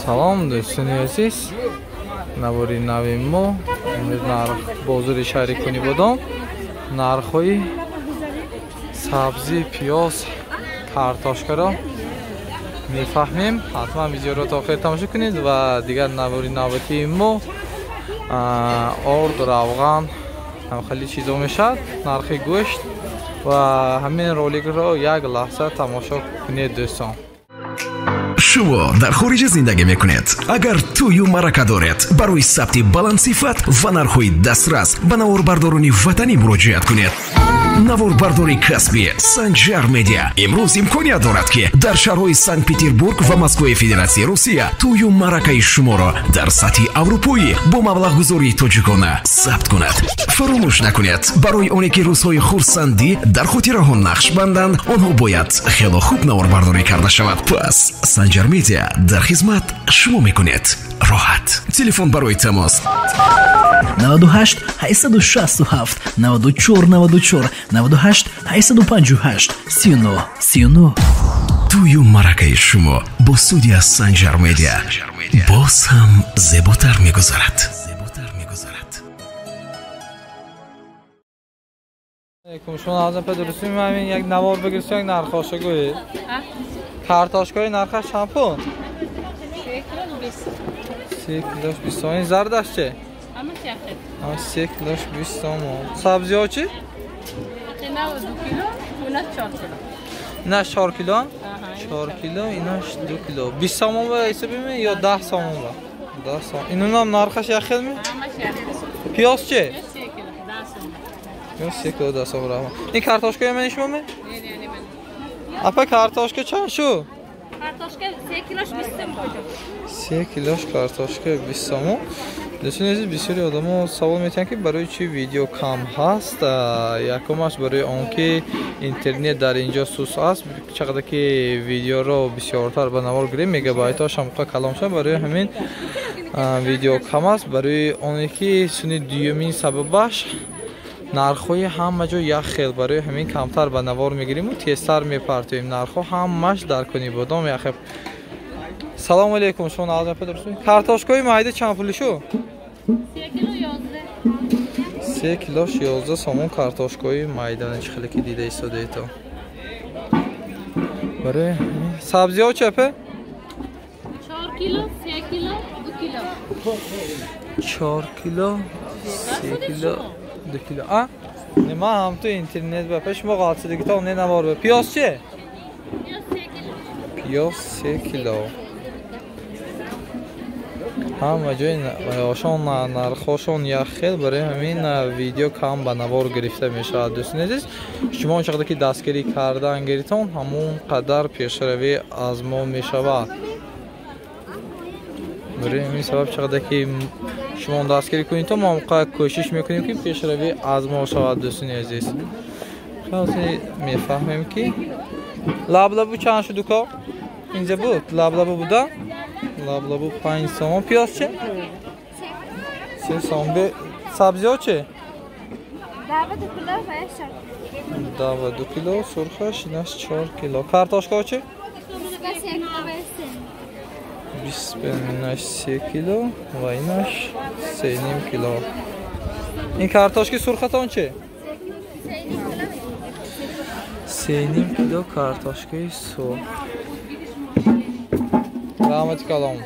Салом дӯстони азиз, навори нави мо имрӯз нарх бозори шаҳри Кунибодом, нархҳои сабзӣ, пиёз, картошкаро мефаҳмем. Ҳатман видеоро то охир тамошо кунед ва дигар навори навбатии мо орд, равған, хеле чизо мешавад, нархи гӯшт ва ҳамин роликро як лаҳза тамошо кунед дӯстон. Шумо дар хориҷа зиндагӣ мекунед. Агар тӯю маърака доред, барои сабти баландсифат ва нархҳои дастрас ба наворбардорони ватанӣ муроҷиат кунед. Наворбардори касбӣ Санҷар Медиа имрӯз имконият дорад, ки дар шаҳрҳои Санкт-Петербург ва Москваи Федератсияи Русия тӯю маъракаи шуморо дар сатҳи аврупоӣ бо маблағгузории тоҷикона сабт кунад. Фаромӯш накунед, барои оне ки рӯзҳои хурсандӣ дар хотираҳо нақш банданд, онҳо бояд хело хуб наворбардорӣ карда шавад. Пас Санҷар Медиа дар хизмат шумо мекунед. Роҳат. Телефон барои тамос 98 867 94 94 98 858 39 39. Тӯю маъракаи шумо бо студия Санҷар Медиа боз ҳам зеботар мегузарад. Шумо аз педурусӣ ҳамин як навор бигиред, як нархоша гӯед. Картошкаи нархаш чанд пул? 3 килош 20 сомон. Зардаш че? Ҳама 3 килош 20 сомон. Сабзиҳо чӣ? 2 кило, инаш 4 кило. Инаш 4 кило? 4 кило, инаш 2 кило. 20 сомон ба ҳисобиме ё 10 сомон ба? 10 сомон. Инунам нархаш як хел ми? Пиёз че? Пиёз 3 кило 10 сомон. Раҳмат. Ин картошкаи ман шумо ме? Апа картошка чанд шу? Картошка 3 килош 20 сомон. 3 килош картошка 20 сомон. Дӯстони азиз, бисёри одамо савол метиҳанд, ки барои чӣ видео кам ҳаст. Якумаш барои он ки интернет дар инҷо сус аст. Чақадар ки видеоро бисёртар ба навор гирем, мегабайтҳоаш ҳам калом шавад, барои ҳамин видео кам аст. Барои оне ки суни дуюмин сабабаш нархҳои ҳама ҷо як хел, барои ҳамин камтар ба навор мегириму тезтар мепартоем. Нархҳо ҳамаш дар Кунибодом як хел. Салому алейкум, шумо картошкаи майда чанд пули шу? 3 килош 11 сомон картошкаи майда, чӣ хеле ки дида истодаед. Барои сабзиҳо чӣ апа? 4 кило, 3 кило, 2 кило. 4 кило, 3 кило, 2 кило. А? Не, ман ҳам ту интернет ба пеш шумо ғалтидагитон не навор ба. Пиёз чӣ? Пиёз 3 кило. Ҳама ҷои ошон нархҳошон як хел, барои ҳамин видео кам ба навор гирифта мешавад. Дӯстони азиз, шумо он чақадар ки дастгирӣ кардан гиритон, ҳамон қадар пешравӣ аз мо мешавад. Барои ҳамин сабаб чақадар ки шумо дастгирӣ кунед, мо ҳам қадар кӯшиш мекунем, ки пешравӣ аз мо шавад. Дӯстони азиз, мефаҳмем, ки лаблабу чанд шуд уко? Инҷа буд лаблабу буда? Лаблабу 5 сомон. Пиёз чӣ? 3 сомон. Сабзиҳо чӣ? 2 кило сурхаш, инаш 4 кило. Картошкаҳо чӣ? 20, инаш 3 кило ва инаш 3.5 кило. Ин картошки сурхатон чӣ? 3.5 кило картошкаи сурх. Раҳмати калом.